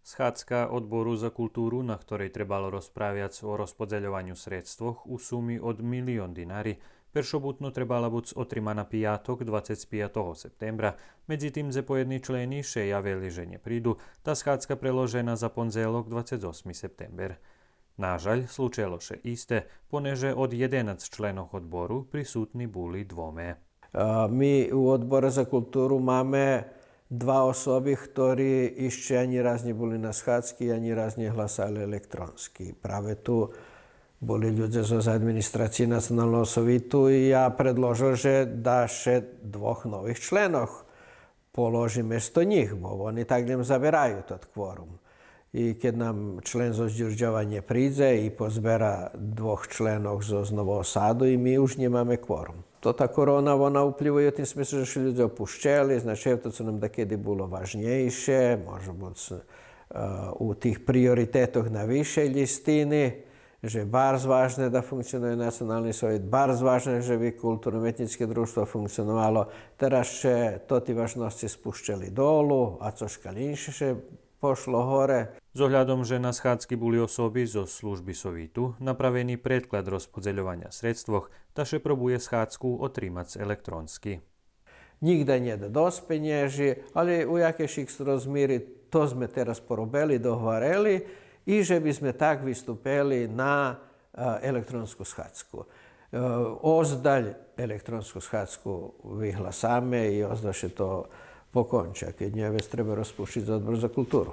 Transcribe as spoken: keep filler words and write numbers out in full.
Схадзка Одбору за културу, на хторей требало розправяц о розподзельованю средствох у суми од милион динари, першобутно требала буц отримана пияток, двацец пиятого септембра. Медзитим, дзепоєдни члени ше явели же нє приду, та схадзка преложена за пондзелок, двацец осми септембер. Нажаль, случело ше исте, понеже од єденац членох Одбору присутни були двоме. А, ми у Одборе за културу маме два особи хтори ище анї раз нє були на схадзки, анї раз нє гласали електронски. Праве ту були людзе зоз администрациї Националного совиту и я предложел же да ше двох нових членох положи место нїх, бо вони так нам забераю тот кворум. И кед нам член зоз Дюрдьова нє придзе и позбера двох членох зоз Нового Саду, и ми уж нємаме кворум. Тота корона, вона уплївує у тим смислу же ше людзе опущели, значи, то цо нам дакеди було важнєйше, може буц, е, у тих приоритетох на висшей лїстини, же барз важне да функционує Национални совит, барз важне же би културно-уметнїцке дружтво функционовало. Тераз ше тоти важносци спущели долу, а цошкаль инше ше пошло горе. З оглядом же на схадзки були особи зоз служби Совиту, направени предклад розподзельованя средствох, та ше пробує схадзку отримац електронски. Нїґда нє досц пенєжи, але у якейшик розмири то зме тераз поробели, догварели и же би зме так виступели на, е, електронску схадзку. Е, оздаль електронску схадзку вигласаме и оздаль ше то поконча, кед нє вец треба розпущиц Одбор за културу.